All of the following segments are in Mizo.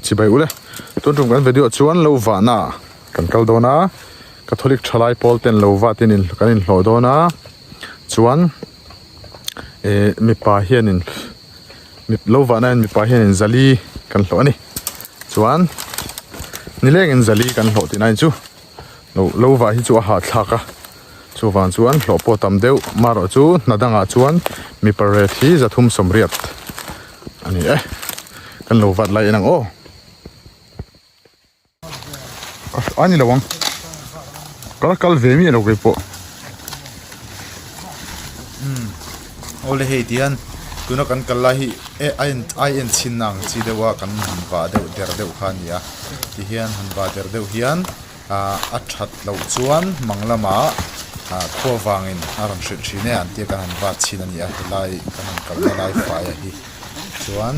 Chibai ule tun tum kan video chuan lo vahna kan kal dawn a Catholic thalai pawl ten lo vah ten kan inhlawh dawn a chuan eh mipa hianin lo vahna hian mipa hianin zali kan hlawh a ni chuan nilengin zali kan hlawh tihna in chu lo lo vah hi chu a hahthlak a chuvang chuan hlawh pawh tam deuh marawh chu hna dangah chuan mipa ret hi zathum sawmriat a ni e kan lo vat lai en ang aw. A ni lo ang ka la kal ve miah lo kei pawh. Umm awle hei tihian tuna kan kal lai hi e a en a en chhin ang chi deuh a kan han vah deuh der deuh kha a ni a tihian han vah der deuh hian ah a that loh chuan mang lamah ah khua vangin a rawn hrilh thin e an tia kan han vah chhin a ni a helai kan han kalna lai faia hi. Chuan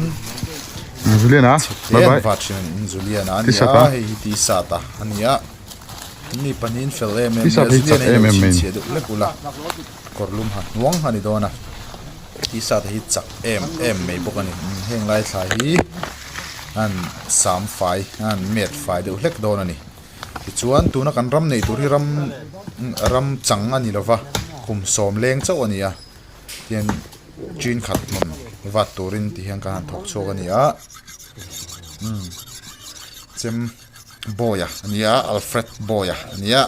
Juliana bye bye va thin in Juliana ani a hei hi ti sat a ani a mi pahnih fel em em mai Juliana hi lo chhinchhiah deuh hlek ula kawr lum ha hnuang ani dawn a ti sat hi chak em em mai bawk ani heng lai thla hi an sam fai an met fai deuh hlek dawn ani tichuan tuna kan ram neih tur hi ram ram chang ani lova kum sawm leng chauh ani a. Tihian chin khat hmun vat turin ti hian kan han thawk chhuak a ni a umm chem bawi a ni a alfred bawi a ni a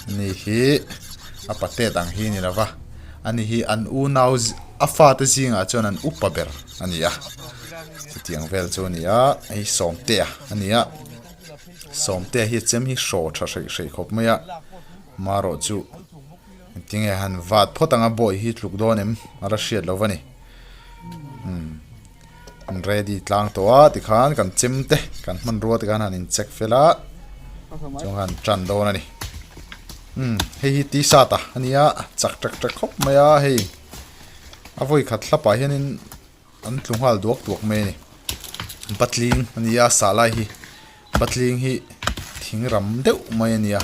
ani hi a patet ang hi a ni lova ani hi an unau a fate zingah chuan an upa ber a ni a chutiang vel chu a ni a hei sawmtea a ni a sawmtea hi chem hi hraw tha hreih hreih khawp mai a marawh chu. Tinge han vat phawt anga bawi hi tluk dawn em a la hriat lo va ni umm an ready tlang tawh a tikhan kan chem te kan hmanrua te khan han in check fel a chuan han tan dawn a ni umm hei hi t-shirt a ania chak tak tak khawp mai a hei a vawi khat hlapah hianin an tlu nghal duak duak mai a ni patling a ni a sah lai hi patling hi thing ram deuh mai a ni a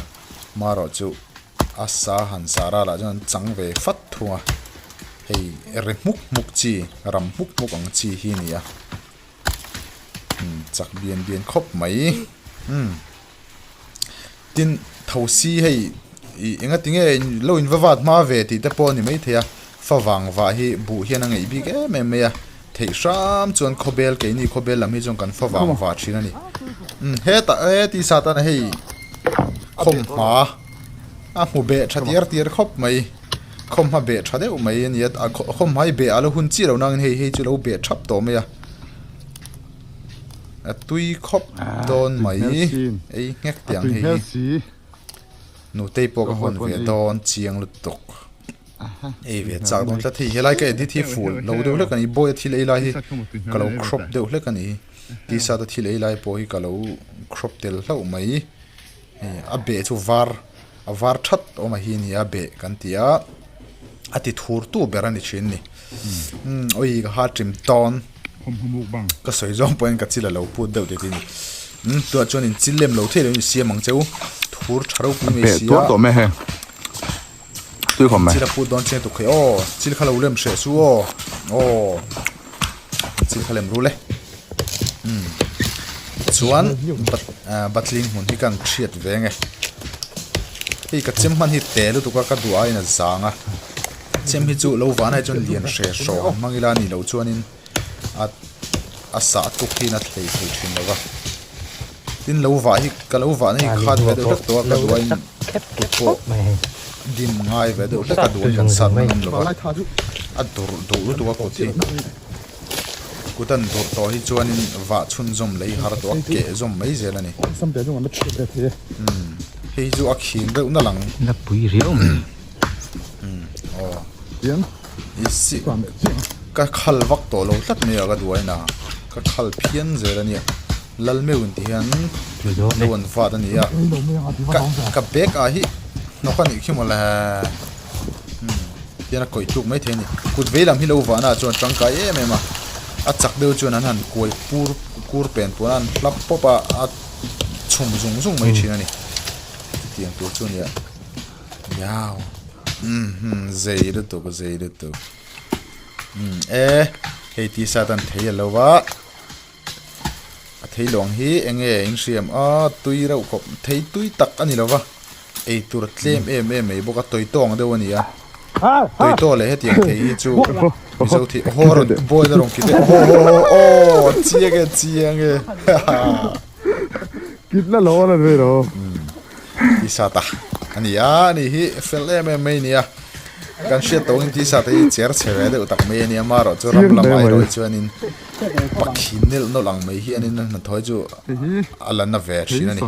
marawh chu a sa han sah ral ah chuan an chang ve fat thung a hei ri hmuk hmuk chi ram hmuk hmuk ang chi hi a ni a umm chak bian bian khawp mai umm tin thosi hei ih enga tinge lo in va vat hma ve tih te pawh a ni maithei a favang vah hi buh hian a ngeih bik em em mai a theih hram chuan khawbel keini khawbel lam hi chuan kan favang vah thin a ni umm hetah e tisa tan hei khawmhma a hmu beh tha tiar tiar khawp mai khawmhma beh tha deuh mai a ni a khawmhma hi beh a la hun chiah lo nangin hei hei chu lo beh thap tawh mai a. A tui khawp dawn mai ei nghek teh ang hei hi nutei pawh ka hawn ve dawn chiang lutuk ei ve chak dawn tlat hei helai ka edit hi full lo deuh hlek a ni bawi a thil ei lai hi ka lo crop deuh hlek a ni t-shirt a thil ei lai pawh hi ka lo crop tel hlauh mai hei a beh chu var a var that awm a hi a ni a beh kan ti a a ti thur tu ber a ni thin a ni umm awi ka ha ṭim tawn ka sawi zawng pawhin ka chil a lo put deuh tih ni umm tunah chuan in chil lem lo thei lo in siam ang cheu thur tha ropui mai si a chil a put dawn chiang tuk thei aw chil kha lo lem hreh su aw aw chil kha lem rul e umm chuan batling hmun hi kan hriat ve ang e hei ka chem hman hi te lutuk a ka duh aiin a zang a. Chem hi chu lo vanah hi chuan lian hre hraw ang hmang ila a nih loh chuanin a a sah tuk hian a thlei thei thin lo va tin lo vah hi ka lo vahna hi khat ve deuh hlek tawh a ka duain kut pawh dim ngai ve deuh hlek a duain kan sat ngam lo va a durh duh lutuk a kut hi kut an durh tawh hi chuanin vah chhunzawm lei har tawh a keh zawm mai zel a ni umm hei chu a khin deuh nalh ang. Ka khal vak tawh lo tlat mai a ka duain a ka khal phian zel a nia lal meuh in ti hian lo an vat a ni a ka ka bag ah hi hnawk a nih khi mawle umm tihian a kawih tluk maithei a ni kut veilam hi lo vahna ah chuan tangkai em em a. A chak deuh chuan an han kuai pur kur pen puan a an hlap pawp a a chhum zung zung mai thin a ni chutiang tur chu a nia iau umm zei lutuk zei lutuk umm e hei t-shirt an thei alo va a thei lawng hi eng nge in hriam a tui reuh khawp thei tui tak a ni lo va ei tur tlem em em mai bawk a tawitawng deuh a ni a tawitaw leh hetiang thei hi chu mizo thei aw rawn boil a rawn kit e aw aw aw chiang e chiang e kit la lo a la ve lo t-shirt a ani a ani hi fel em em mai a ni a kan hriat tawh angin t-shirt hi cher chhe ve deuh tak mai a ni a amaherawh chu ram lamah erawh hi chuanin pakhi nelh nawlh ang mai hianin a hnathawh hi chu a la na ve thin a ni.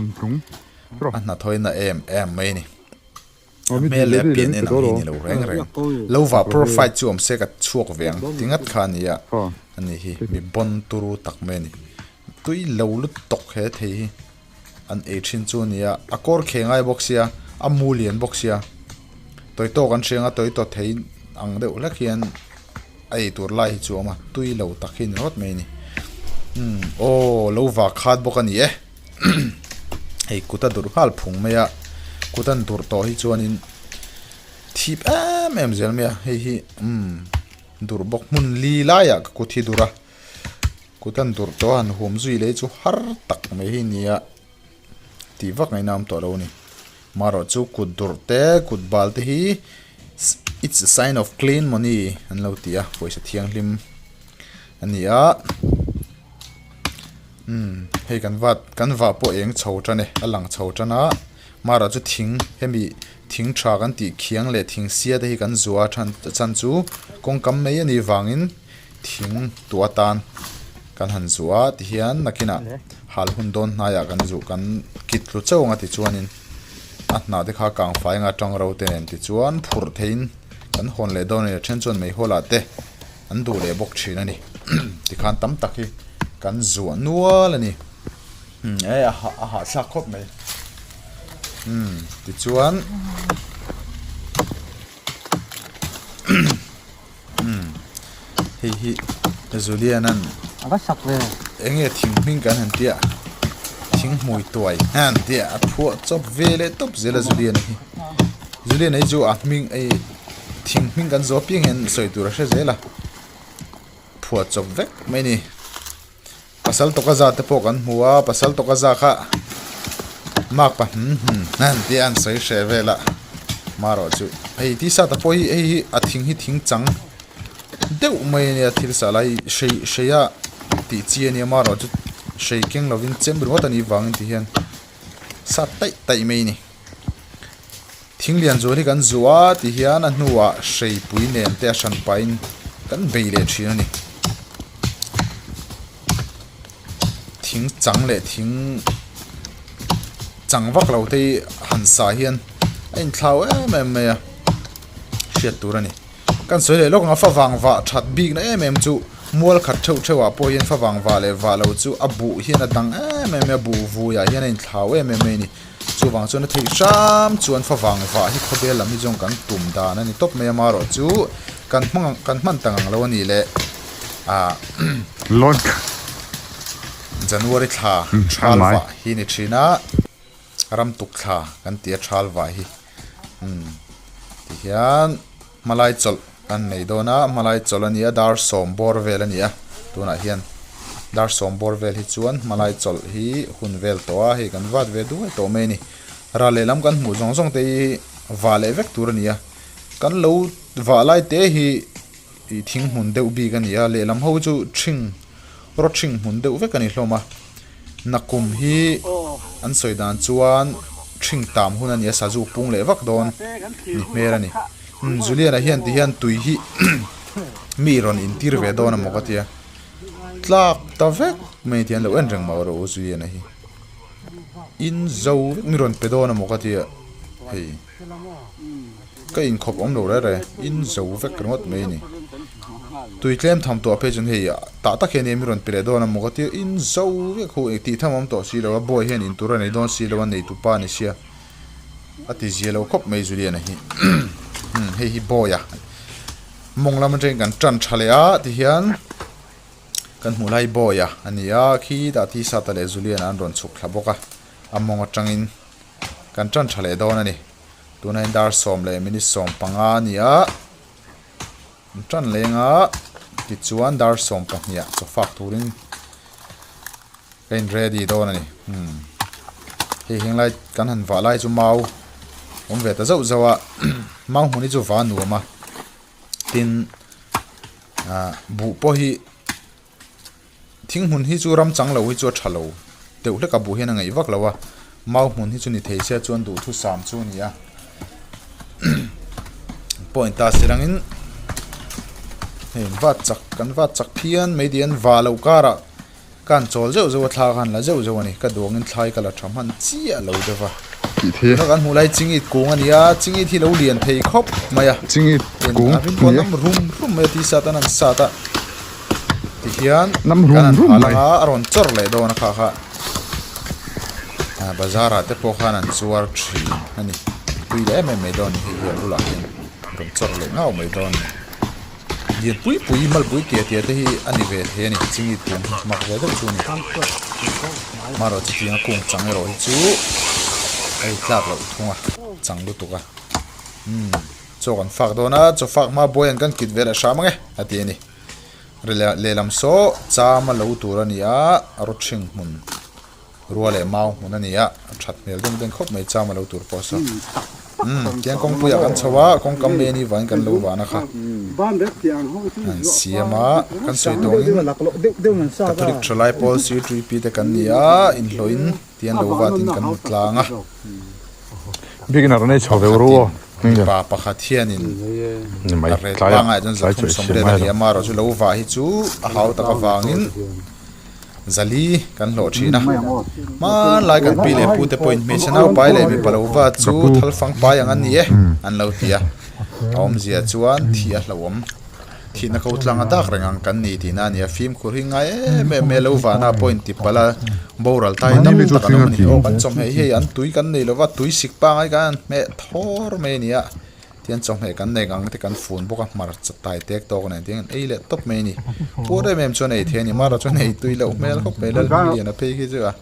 A hnathawina na em em mai a ni. A hmel leh a pian en ang hi ni lo reng reng. Lo vah profile chu awm se ka chhuak ve ang ti ngat kha a ni a. Ani hi mi bawn turu tak mai a ni. Tui lo lutuk he thei hi an ei thin chu a ni a. A kawr kheh ngai bawk sia, a mu lian bawk sia. Tawi tawk an hriang a, tawi tawt thei ang deuh hlek hian a ei tur lai hi chu a awm a. Tui lo tak hi a ni rawt mai a ni. Umm aw lo vah khat bawk a ni e. hei kut a durh nghal phung mai a kut an durh tawh hi chuanin thip em em zel mai a hei hi umm durh bawk hmun li laiah ka kut hi durh a kut an durh tawh a han hum zui leh chu har tak mai hi nia tih vak ngaihna awm tawh lo a ni marawh chu kut durh te kut bal te hi it's a sign of clean money an lo ti a pawisa thianghlim a ni a. Umm hei kan vat kan vah pawh eng chho tan e a lang chho tan a mara chu thing hemi thing tha kan tih khiang leh thing sia te hi kan zuah a than chan chu kawngkam mai a nih vangin thing tuah atan kan han zuah a tihian nakinah hal hun dawn hnaiah kan zuh kan kit tlu chauh ang a tichuanin a hnah te kha kang fai anga tang ro te nen tichuan phurh theiin kan hawn leh dawn a ni a then chuan meihawl ah te. An duh leh bawk thin a ni. Tikhan tam tak hi kan zuah nual a ni. Umm e a hah a hahthlak khawp mai. Umm tichuan umm hei hi Julian-a'n eng nge thing hming kan han tia thing hmui tuai a han tia a phuah chawp ve leh tawp zel a Julian-a hi. Julian-a hi chu a hming ei. Thing hming kan zawh apiang hian sawi tur a hre zel a, phuah chawp vek mai a ni. Pasal tawka za te pawh kan hmu a, pasal tawka za kha mark pa hnum hnum an tia an sawi hreh vel a, marawh chu hei t-shirt ah pawh hi hei hi a thing hi thing chang deuh mai a nia thil sah lai hrei hrei a tih chi a nia marawh chu hrei keng lovin chem ringawt a nih vangin ti hian sat taih taih mai a ni. Thing lian zual hi kan zuah a ti hian a hnuah hreipui nen te a hran pahin kan bei leh thin a ni. Thing chang leh thing chang vak lo te hi han sa hian a inthlau em em mai a hriat tur a ni. Kan sawi leh lawk ang a favang vah that bik na em em chu mual khat theuh theuh ah pawh hian favang vah leh vah lo chu a buh hian a dang em em mai a buh vui ah hian a inthlau em em mai a ni. Chuvang chuan a theih hram chuan favang vah hi khawvel lam hi zawng kan tum dan a ni tawp mai a marawh chu kan hmang kan hman ta ngang lo a ni leh ah January thla thal vah hi ni thin a ram tuk thla kan ti a thal vah hi umm tihian. Hmalai chawlh an nei dawn a, hmalai chawlh a ni a, dar sawm bawr vel a ni a, tunah hian dar sawm bawr vel hi chuan hmalai chawlh hi hun vel tawh a, hei kan vat ve duai tawh mai a ni. Ral lehlam kan hmuh zawng zawng te hi vah leh vek tur a ni a, kan lo vah lai te hi ih thing hmun deuh bik a ni a, lehlam ho chu ṭhing raw ṭhing hmun deuh vek a ni hlawm a, nakum hi an sawi dan chuan ṭhing tam hun a ni a, sazu pung leh vak dawn ni hmel a ni. Umm Julian-a hian ti hian tui hi mi rawn intir ve dawn a maw ka tia tlak ta vek mai ti hian lo en reng mah rawh u Julian-a hi in zo vek mi rawn pe dawn a maw ka tia hei ka inkhawp awm lo reh reh in zo vek ringawt mai a ni tui tlem tham tawh phei chuan hei tah tak hian mi rawn pe leh dawn a maw ka tia in zo vek hu tih tham awm tawh si lo a boy hian intur a nei dawn si lo a nei tupa a ni sia. A ti zia lo khawp mai Juliana hi umm hei hi bawi a mawng lam atangin kan tan tha leh a tihian. Kan hmuh lai Bawia a ni a, khitah T-shirt-a leh Julian-a an rawn chhuk thla bawk a, a mawng atangin kan tan tha leh dawn a ni. Tunah hian dar sawm leh minute 15 a ni a, an tan leng a, tichuan dar 12 ah chaw fak turin ka in ready dawn a ni. Umm hei henglai kan han vah lai chu mau awm ve ta zauh zauh a, mau hmun hi chu va nuam a. Tin, ah buh pawh hi thing hmun hi chu ram chang lo hi chu a tha lo deuh hlek a buh hian a ngaih vak lo a mau hmun hi chu ni thei se chuan duhthusam chu a ni a point ta si rangin hei vat chak kan vat chak phian mai tih an vah loh karah. Ka han chawl zeuh zeuh a, thla ka han la zeuh zeuh a ni. Ka duangin thlai ka la tha hman chiah lo deuh va. Tih the. Tuna kan hmuh lai chingit kung a ni a, chingit hi lo lian thei khawp mai a. Chingit kung A rin pawh nam rum rum mai a, ti sat an han sat a. Tihian Nam rum kan han rum hal mai. anga a rawn chawr leh dawn a kha kha. Bazar ah te pawh khan an zuar thin a ni. Tui leh em em mai dawn a ni hei hi a bulah hian rawn chawr leh ngau mai dawn a ni. Lian pui pui malpui tia tia te hi a ni ve thei a ni chingit kung hi mak ve deuh chu a ni hmarawh chutianga kung chang erawh hi chu a ei tlak loh thung a chang lutuk a umm chaw kan fak dawn a chaw fak hma buai an kan kit ve leh hram ang e a ti a ni lehlam saw cham a lo tur a ni a rawthring hmun. Rua leh mau hmun a ni a, a that hmel deuh deuh khawp mai cham a lo tur pawh saw. Umm tiang kawngpuiah kan chho a, kawngkam mai a nih vangin kan lo van a kha. An siam a, kan sawi tawngin Catholic thalai pawl C3P te kan ni a, inhlawhin tiang lo vatin kan hmu tlang a. Biakinn a rawn ei chho ve ru aw. Mipa pakhat hianin a ret pangai chuan 380 a ni a, amaherawhchu chu lo vah hi chu a hau tak avangin. Zali kan hlawh thin a, hmanlai kan pi leh pu te pawhin hmeichhe naupai leh mipa lo va chu thal fang pai ang an ni e an lo ti a, a awmzia chuan thih a hlauhawm thihna ko tlang a dak reng ang kan ni tihna a ni a, fimkhur hi ngai em em mai a lo vahna pawh inti palh a, boral ta hi tam tak an awm a ni, aw kan chawhmeh hi hei an tui kan nei lova tui sik pangai kan han hmeh thawr mai a ni a. Tihian chawhmeh kan nei ang te kan fun bawk a, hmarcha tai tek tawk nen tihian kan ei leh tawp mai a ni. Puar em em chuan ei thei a ni, mahra chuan ei tui loh hmel khawp mai Lalhmiliana phei khi chu a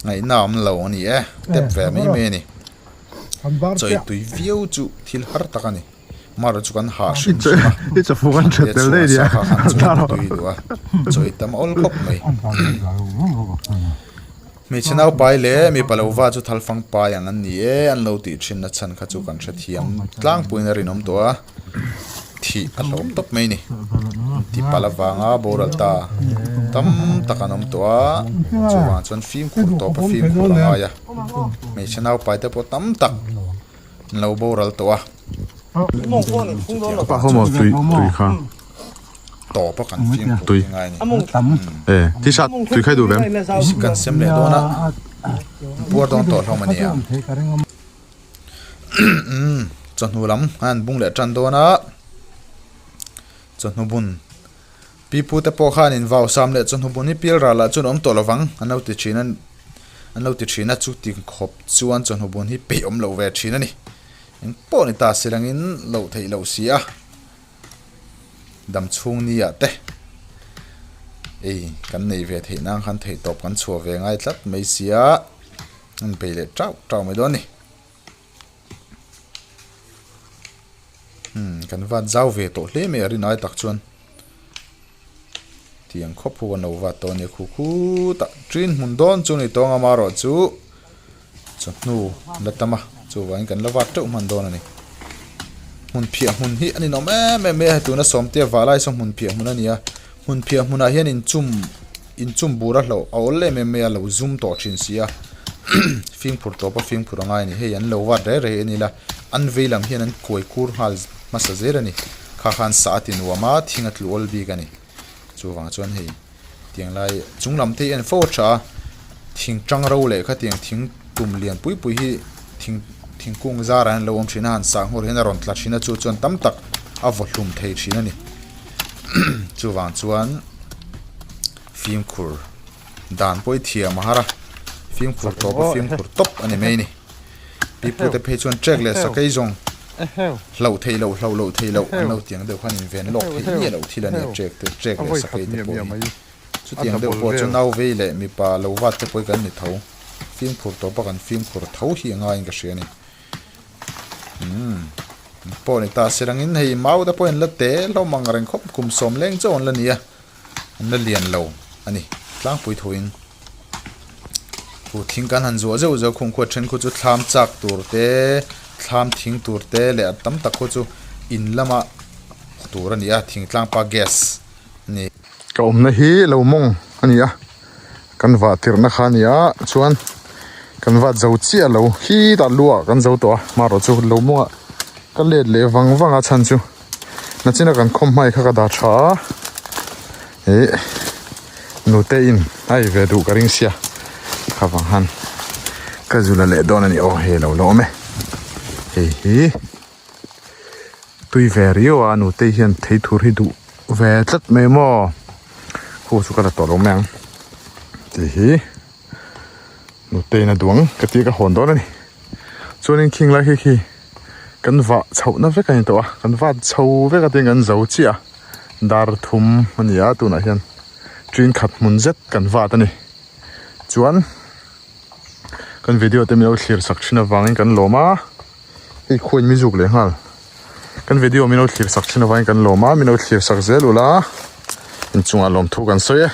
ngaihna awm lo a ni e, tep ve mai mai a ni. Chawi tui viau chu thil har tak a ni, mahra chu kan hah hrim hrim a, thlan te chhuah sa kha khan chawi tui duh a, chawi tam awl khawp mai. Hmeichhe naupai leh mipa lo va chu thalfang pai ang an ni e, an lo tih thin na chhan kha chu kan hrethiam tlangpuiin a rinawm tawh a, thih a hlawm tawp mai a ni. Tipalh avanga boral ta tam tak an awm tawh a, chuvang chuan fimkhur tawp a fimkhur a ngai a, hmeichhe naupai te pawh tam tak an lo boral tawh a. Pa ho maw tui tui kha. Tawp a kan fimkhur hi ngai a ni. E t-shirt tui khai duh vem. Tui kan sem leh dawn a puar dawn tawh hlawm a nia. Umm chawhnu lam a han bung leh tan dawn a chawhnu bun pi pu te pawh khan in vau sam leh chawhnu bun hi pial ral ah chuan a awm tawh lovang an lo ti thin a an lo ti thin a chuti khawp chuan chawhnu bun hi peih awm loh ve thin a ni. Eng pawh ni ta si langin loh theih loh si a. Dam chhung ni ah te ei kan nei ve theih nan khan theih tawp kan chhuah ve ngai tlat mai sia an bei leh tauh tauh mai dawn a ni. Umm kan vat zau ve tawh hle mai a rin ai tak chuan. Tiang khawp hu kan lo vat tawh a nia khu khutah ṭin hmun dawn chu ni tawng amaherawh chu chawhnu la tam a chuvangin kan la vat teuh hman dawn a ni. Hmun phiah hmun hi a ninawm em em mai a hei tuna sawmte vah lai saw hmun phiah hmun a ni a hmun phiah hmunah hian inchum inchum bur a hlauh a awl em em mai a lo zum tawh thin si a fimkhur tawp a fimkhur a ngai a ni hei an lo vat rei rei a ni la an vei lam hian an kuai kur nghal hmasa zel a ni. Kha khan sa a ti nuam a, thing a tlu awl bik a ni. Chuvang chuan hei tiang lai chung lam te hi a en fo a tha a, thing tang ro leh khatiang thing tum lian pui pui hi thing thingkung zarah hian a lo awm thin a, han sah nghawr hian a rawn tla thin a, chu chuan tam tak a vaw hlum thei thin a ni. Chuvang chuan fimkhur dan pawh hi thiam a har a, fimkhur tawp a fimkhur tawp a ni mai a ni. Pipu te phei chuan trek leh sakei zawng hlauh theih loh hlauh loh theih loh an lo tiang deuh khan inven lawk theih miah loh thil a nia trek te trek leh sakei te pawh hi. Chutiang deuh pawh chu nau vei leh mipa lo vat te pawh hi kan ni tho. Fimkhur tawpa kan fimkhur tho hi a ngaiin ka hria a ni. Umm pawh ni ta se rangin hei mau te pawh in la te hlawm ang reng khawp kum sawm leng chauh an la ni a an la lian lo a ni tlangpui thuin khu thing kan han zuah zeuh zeuh khung khuat then khu chu thlam chak tur te thlam thing tur te leh a tam tak khu chu in lama tur a ni a thingtlang pa gas a ni. Ka awmna hi lo mawng a ni a. Kan vah tirhna kha a ni a chuan kan vat zo chiah lo khitah lu ah kan zo tawh a hmarawh chu lo mawngah ka let leh vang vang a chhan chu nachina kan khawm hmai kha ka dah tha a ih nute in a ei ve duh ka ring sia kha vang han ka zu la leh dawn a ni aw hei a lo la awm e hei hi. Tui ve riau a nute hian thei thur hi duh ve tlat mai maw khu chu ka la tawh lo mai ang tih hi nute in a duang ka tia ka hawn dawn a ni chuanin khing lai khi khi kan vah chhoh na vek a ni tawh a kan vat chho vek a tin kan zo chiah a dar thum a ni a tunah hian ṭin khat hmun zet kan vat a ni chuan kan video te min lo thlir sak thin avangin kan lawm a. Hei khuain mi zuk leh nghal. Kan video min lo thlir sak thin avangin kan lawm a, min lo thlir sak zel ula inchungah lawmthu kan sawi e.